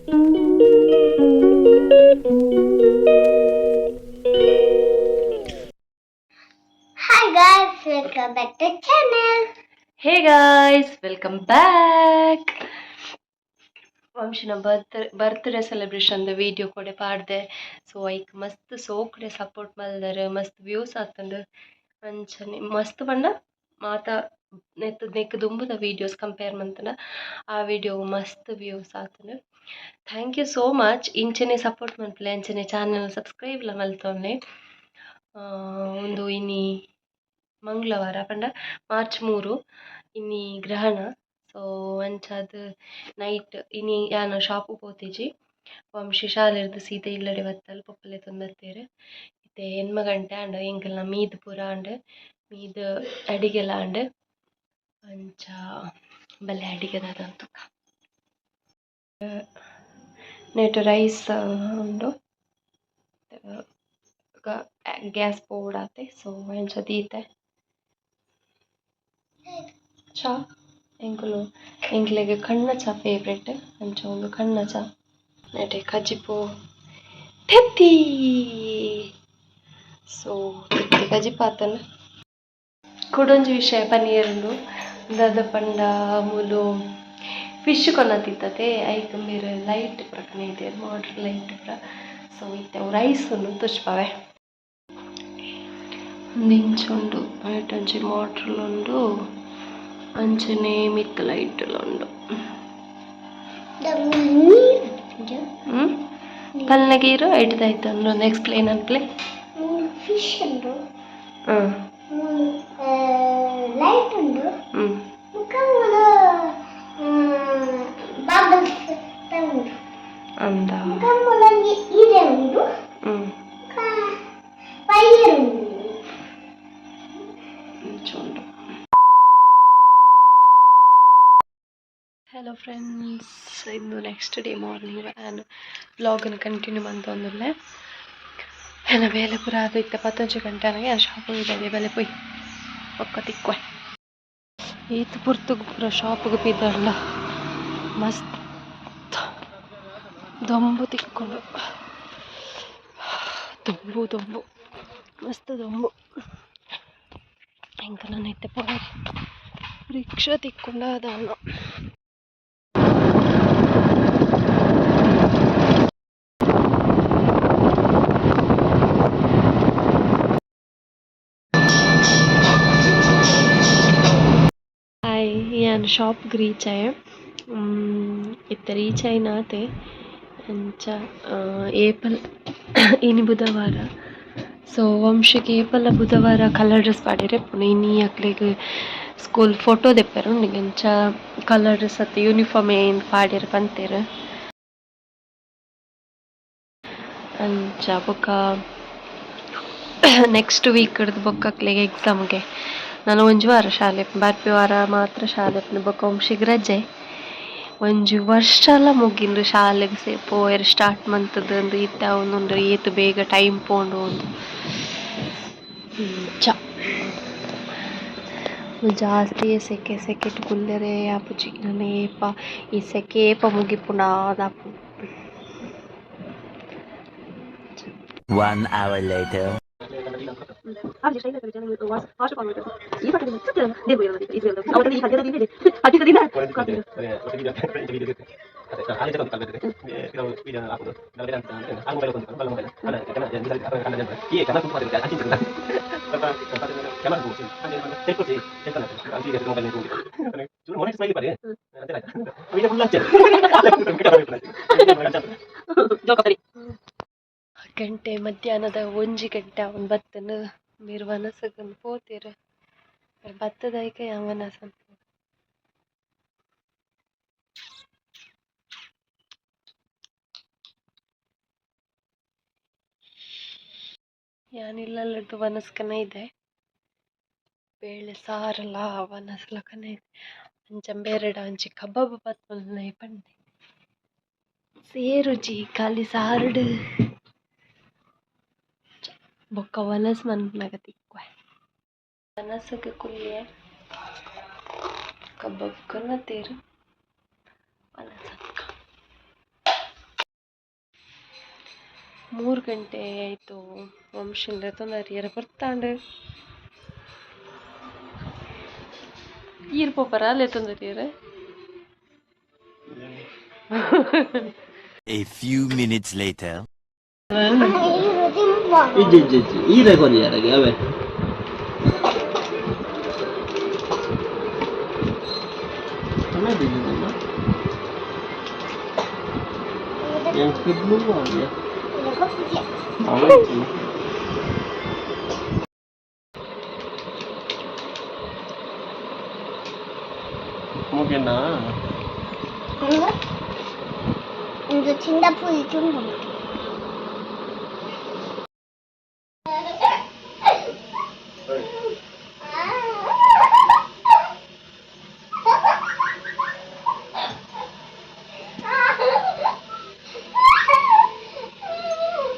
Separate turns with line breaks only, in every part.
Hi guys, welcome back to channel.
Hey guys, welcome back. ವಂಶನ birthday celebration the video ಕೂಡ ಪಾಡ್ದೆ. ಸೊ ಐಕ್ ಮಸ್ತ್ ಸೋಕಡೆ support ಮಲ್ದರ್, ಮಸ್ತ್ ವ್ಯೂಸ್ ಆತಂಡ್. ಅಂಚನೆ ಮಸ್ತ್ ಪಂಡ ಮಾತ ನೆತ್ ನೆಕ್ ದುಂಬುದ ವೀಡಿಯೋಸ್ ಕಂಪೇರ್ ಮಂತುಂಡ ಆ ವಿಡಿಯೋ ಮಸ್ತ್ ವ್ಯೂಸ್ ಆತುಂಡು. Thank you so much. ಇಂಚನೆ ಸಪೋರ್ಟ್ ಮನ್ಪುಲೆ, ಅಂಚನೆ ಚಾನಲ್ ಸಬ್ಸ್ಕ್ರೈಬ್ ಲ ಮಲ್ತೊನ್ಲೆ. ಉಂದು ಇನಿ ಮಂಗಳವಾರ ಪಂಡ ಮಾರ್ಚ್ 3, ಇನಿ ಗ್ರಹಣ. ಸೊ ಅಂಚಾದ್ ನೈಟ್ ಇನಿ ಯಾನ್ ಶಾಪ್ ಪೋತಿಜಿ. ವಂಶಿ ಶಾಲೆರ್ದ್ ಸೀದಾ ಇಲ್ಲಡೆ ಬತ್ತಲ್, ಪೊಪ್ಪಲೆ ಬತ್ತೆರ್. ಇತ್ತೆ 8 ಗಂಟೆ ಆಂಡ್. ಎಂಕಲ್ನ ಮೀದ್ ಪೂರ ಆಂಡ್, ಮೀದ್ ಅಡಿಗೆಲ ಆಂಡ್. ಅಂಚ ಬಲ್ಲೆ ಅಡಿಗೆ ದಾದ ತೂಕ. ನೆಟ್ ರೈಸ್ ಉಂಡು. ಗ್ಯಾಸ್ ಪೋವೊಡಾತೆ, ಸೊ ಅಂಚ ದೀತೆ. ಚಾ ಎಂಕುಲು ಎಂಕ್ಲೆಗ್ ಕಣ್ಣ ಚಾ ಫೇವ್ರೇಟ್, ಅಂಚ ಉಂದು ಕಣ್ಣ ಚಾ. ನೆಟೆ ಕಜಿಪು ತೆತ್ತಿ. ಸೊ ತೆತ್ತಿ ಕಜಿಪು ಆತುಂಡು. ಕುಡೊಂಜಿ ವಿಷಯ ಪನಿಯೆರುಂಡು. ದಾದ ಪಂಡ, ಮೂಲು ಫಿಶ್ ಕೊನತಿತ್ತತೆ, ಐಕ್ ಮೇರ್ ಲೈಟ್ ಪೂರ ಕನೈದೆರ್, ಮೋಟ್ರ್ ಲೈಟ್ ಪೂರ. ಸೊ ಇತ್ತೆ ಅವು ರೈಸ್ ಉಂಡು, ತೋಜ್ಪಾವೆ. ಉಂದು ಇಂಚ ಉಂಡು. ಐಟ್ ಒಂಜಿ ಮೋಟ್ರ್‌ಲು ಉಂಡು, ಅಂಚನೆ ಮಿತ್ತ್ ಲೈಟ್‌ಲ ಉಂಡು. ಹ್ಮ್ ಪಲ್ನಗೀರು ಐಟ್ ದಾಯ್ತ ಒಂದು ಎಕ್ಸ್ಪ್ಲೇನ್ ಅನ್ಪ್ಲೆ.
ಫಿಶ್ ಉಂಡು. ಲೈಟ್ ಉಂಡು. ಬೊಕ್ಕ ಮೂಲು ಬಬಲ್ಸ್ ಉಂಡು.
ಅಂದ.
ಬೊಕ್ಕ ಮೂಲೊಂಜಿ ಇರೆ ಉಂಡು. ಬೊಕ್ಕ ವೈರ್ ಉಂಡು.
ಇಂಚ ಉಂಡು. ಹಲೋ ಫ್ರೆಂಡ್ಸ್, ಇಂದು ನೆಕ್ಸ್ಟ್ ಡೇ ಮಾರ್ನಿಂಗ್. ಯಾನ್ ವ್ಲಾಗನ್ನು ಕಂಟಿನ್ಯೂ ಮಂತೊಂದುಲ್ಲೆ. ಎನ್ನ ಬೇಲೆ ಪೂರ ಆದ್ ಇತ್ತೆ 11 ಗಂಟೆ ಆನಗ ಯಾನ್ ಶಾಪ್ ಇಡದೆ ಬಲೆ ಪೋಯಿ ಬೊಕ್ಕ ತಿಕ್ಕುವೆ. ಈತ್ ಪೊರ್ತುಗು ಪೂರ ಶಾಪ್ಗ್ ಪಿದಡ್ಂಡ ಮಸ್ತ್ ದೊಂಬು ತಿಕ್ಕುಂಡು. ದೊಂಬು ದೊಂಬು, ಮಸ್ತ್ ದೊಂಬು. ಎಂಕ್ ನನ ಇತ್ತೆ ಪೋಯೆರೆ ರಿಕ್ಷಾ ತಿಕ್ಕುಂಡ ದಾನ್ನ. ಹಾಯ್, ಯಾನ್ ಶಾಪ್ಗ್ ರೀಚ್ ಆಯೆ. ಇತ್ತೆ ರೀಚ್ ಆಯಿನಾತೆ. ಅಂಚ ಏಪಲ್ ಇನಿ ಬುಧವಾರ, ಸೊ ವಂಶಿಗ್ ಏಪಲ ಬುಧವಾರ ಕಲರ್ ಡ್ರೆಸ್ ಪಾಡ್ಯೆರೆ ಇಪ್ಪುಂಡು. ಇನಿ ಅಕ್ಲೆಗ್ ಸ್ಕೂಲ್ ಫೋಟೋ ದೆಪ್ಪೆರೆ ಉಂಡು, ಅಂಚ ಕಲರ್ ಡ್ರೆಸ್ ಅತ್ತ್ ಯೂನಿಫಾರ್ಮ್ ಇಂದ್ ಪಾಡ್ಯೆರೆ ಪಂತೆರ್. ಅಂಚ ಬೊಕ ನೆಕ್ಸ್ಟ್ ವೀಕ್ ಡ್ದ್ ಬೊಕ ಅಕ್ಲೆಗ್ ಎಕ್ಸಾಮ್ ಗೆ. ನನ ಒಂಜಿ ವಾರ ಶಾಲೆ, ಬರ್ಪಿ ವಾರ ಮಾತ್ರ ಶಾಲೆ ಇಪ್ಪುಂಡು. ಬೊಕ ವಂಶಿಗ್ ರಜೆ. ಒಂಜಿ ವರ್ಷಲ ಮುಗಿಂಡ್ ಶಾಲೆಗ್ ಸೆ ಪೋಯೆರೆ ಸ್ಟಾರ್ಟ್ ಮಂತುದು ಅಂದ್. ಇತ್ತೆ ಆವೊಂದುಂಡು, ಏತ್ ಬೇಗ ಟೈಮ್ ಪೋಂಡು ಅಂದ್. ಅಂಚ ಜಾಸ್ತಿ ಸೆಕೆ, ಸೆಕೆಟ್ ಕುಲ್ಲೆರೆ ಆಪುಜಿ. ನನ ಏಪ ಈ ಸೆಕೆ ಏಪ ಮುಗಿಪುಂಡಾ ಆಪುಂಡು.
One hour later.
ಗಂಟೆ ಮಧ್ಯಾಹ್ನದ 1 ಗಂಟೆ ಅವನ್ ಬತ್ತನ. ಮೇರ್ ವನಸಗ್ ಪೋತೆರ್. ಬತ್ತದಾಯ್ಕೆ ಯಾನ್ ವನಸ್. ಯಾನ್ ಇಲ್ಲಲ್ರ್ದ್ ವನಸ್ ಕನೈದೆ. ಬೇಳೆ ಸಾರುಲ ವನಸ್ಲ ಕನೈದೆ. ಅಂಚ ಬೇರೆಡ ಒಂಜಿ ಕಬಾಬ್ ಪತ್ಪುನ ಪಂಡೆ. ಸೇರುಜಿ ಖಾಲಿ ಸಾರುಡು. ಬೊಕ್ಕ ವನಸ್ ಮನ್ಪುನಗ ತಿಕ್ಕುವೆ. ವನಸ್ಗ್ ಕುಲ್ಲಿಯೆ. ಕಬಾಬ್ ಕನತೆರ್. ವನಸ್. 3 ಗಂಟೆ ಆಯಿತು. ವಂಶಿನ ಲೆತ್ತೊಂದು ಬರ್ತಾಂಡು. ಈರ್ ಪೋಪರ ಲೆತ್ತೊಂದು?
A few minutes later.
ಇಜ್ಜಿ ಇಜ್ಜಿ ಇಜ್ಜಿ, ಈರೆ ಕೊರಿಯಾರಗೆ ಅವೇ. ಓಕೆನಾ?
ಇದು ಚಿಂದಾಪುರಿ ತುಂಡು.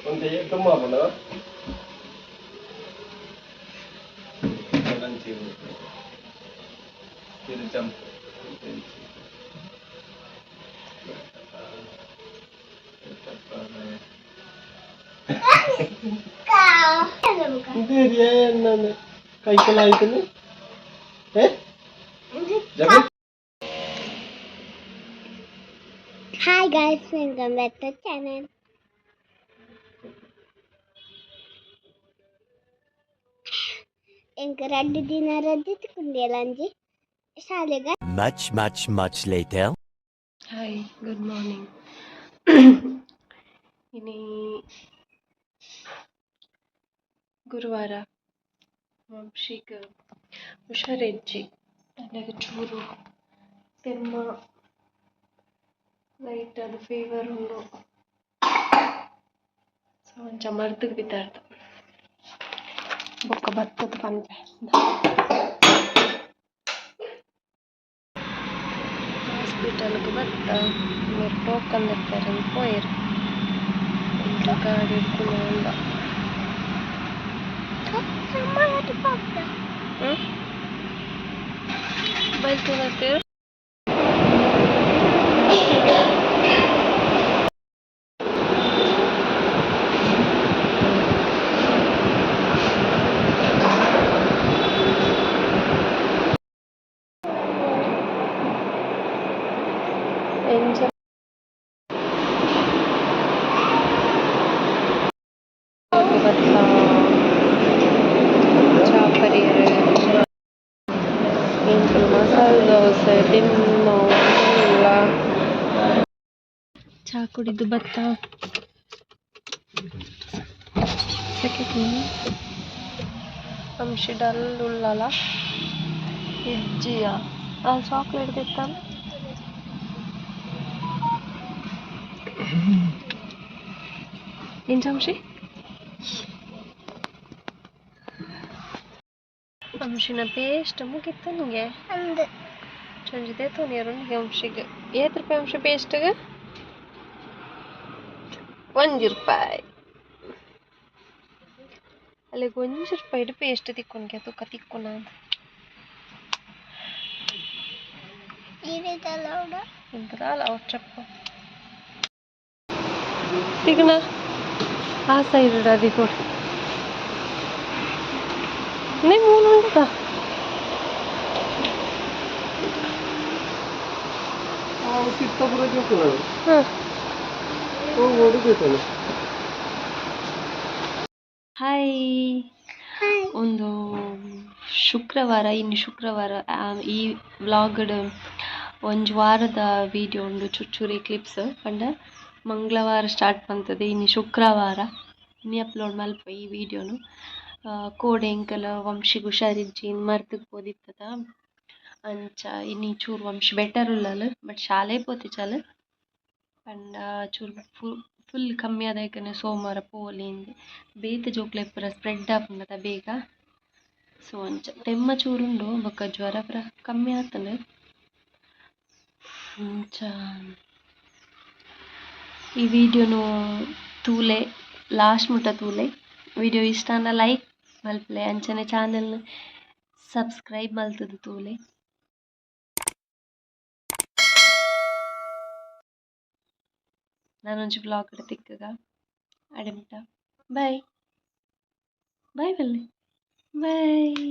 ಒಂದು ತುಂಬ jump. ಕೈಕಲಾಯ್ತು.
Hi guys, welcome back to channel. ಎಂಕ್ 2 ದಿನ ರಜೆ ತಿಕ್ಕೊಂಡೆಲಂಜಿ ಶಾಲೆಗ.
Much, much, much later.
Hi, good morning. ಇನಿ ಗುರುವಾರ. ವಂಶಿಗ್ ಹುಷಾರಿಜ್ಜಿ. ಅಲ್ಲಾಗ ಚೂರು ತೆಮ್ಮ, ಲೈಟ್ ಅದು ಫೀವರ್ ಉಂಡು. ಸೊ ಒಂಚ ಮರ್ದಿಗ್ ಬಿದ್ದಾರ್ದು. ಬೊಕ್ಕ ಬತ್ತದ ಪನ್ಪೆ. ಹಾಸ್ಪಿಟಲ್ಗೆ ಬತ್ತ ಮೇರ್ ಟೋಕನ್ ದೆಪ್ಪರೆ ಪೋಯೆರ್. ಎಂಕ್ಲ ಗಾಡಿ ಹಿಡ್ಕೊಂಡು ಉಂಡ. ಹ್ಞೂ, ಬೈಲ್ತೂನತ್ತೆ. ಎಂಚ ಬತ್ತ ಚಾ ಪರಿಯೆರ್. ಎಂಕುಲು ಮಸಾಲೆ ದೋಸೆ ತಿನ್ನೋ ಇಲ್ಲ. ಚಾ ಕುಡಿದು ಬತ್ತ. ಸೆಕೆಂಡ್ ಅಂಶಿ ಡಲ್ ಉಳ್ಳಲ ಇಜ್ಜಿಯ. ಆ ಚಾಕ್ಲೇಟ್ ತಿತ್ತಾನ. ಎಂಚ ಅಂಶಿ? ಅಂಶಿನ ಪೇಸ್ಟ್ ಮುಗಿತ್ತನಿಗೆ.
ಅಂದ್.
ಚೊಂಜಿ ದೇತೊನಿಯರ್ ಉಂಡಿಗೆ ಅಂಶಿಗ್. ಏತ್ ರೂಪಾಯಿ ಅಂಶಿ ಪೇಸ್ಟ್ಗ್? 1 ರೂಪಾಯಿ. ಅಲ್ಲಿಗೆ 1 ರೂಪಾಯಿಡ್ ಪೇಸ್ಟ್ ತಿಕ್ಕೊಂಡ್ಗೆ ತುಕ್ಕ ತಿಕ್ಕುನ. ಇಂಕದಾಲ ಅವಚ್ಚಪ್ಪ ತಿಕ್ಕಣ. ಆ ಸೈಡ್ ಅದು ಕೊಡು. ನೇ ಮೂಲು ಉಂಟಾ? ಹಾಂ. ಹಾಯ್. ಒಂದು ಶುಕ್ರವಾರ, ಇನ್ನು ಶುಕ್ರವಾರ. ಈ ವ್ಲಾಗ್ಡ್ ಒಂಜಿ ವಾರದ ವೀಡಿಯೋ ಉಂಡು, ಚುಚ್ಚುರಿ ಕ್ಲಿಪ್ಸ್ ಪಂಡ ಮಂಗಳವಾರ ಸ್ಟಾರ್ಟ್ ಪಂತದೆ. ಇನ್ನು ಶುಕ್ರವಾರ ಇನಿ ಅಪ್ಲೋಡ್ ಮಲ್ಪ ಈ ವೀಡಿಯೋನು. ಕೋಡೆ ಎಂಕಲ್ ವಂಶಿಗ್ ಹುಷಾರಿಜ್ಜಿ, ಮರ್ದ್ಗ್ ಪೋದಿತ್ತದ. ಅಂಚ ಇನಿ ಚೂರು ವಂಶಿ ಬೆಟರ್ ಉಲ್ಲಲ್, ಬಟ್ ಶಾಲೆ ಪೋತಿಜಲ್. ಪಂಡ ಚೂರು ಫುಲ್ ಕಮ್ಮಿ ಆದಾಯ್ಕನೆ ಸೋಮವಾರ ಪೋವೊಲಿ. ಬೇತೆ ಜೋಕ್ಲೆಗ್ ಪೂರ ಸ್ಪ್ರೆಡ್ ಆಪುಂಡತ ಬೇಗ. ಸೊ ಅಂಚ ತೆಮ್ಮ ಚೂರುಂಡು, ಬೊಕ್ಕ ಜ್ವರ ಪೂರ ಕಮ್ಮಿ ಆತುಂಡು. ಅಂಚ ಈ ವಿಡಿಯೋನು ತೂಲೆ, ಲಾಸ್ಟ್ ಮುಟ್ಟ ತೂಲೆ. ವಿಡಿಯೋ ಇಷ್ಟ ಆಂಡ ಲೈಕ್ ಮಲ್ಪುಲೆ, ಅಂಚನೆ ಚಾನೆಲ್ನ್ ಸಬ್ಸ್ಕ್ರೈಬ್ ಮಲ್ತುದು ತೂಲೆ. ನನೊಂಜಿ ವ್ಲಾಗ್ ತಿಕ್ಕುಗ. ಅಡೆ ಮುಟ್ಟ ಬಾಯ್ ಬಾಯ್ ಬಲ್ಲೆ ಬಾಯ್.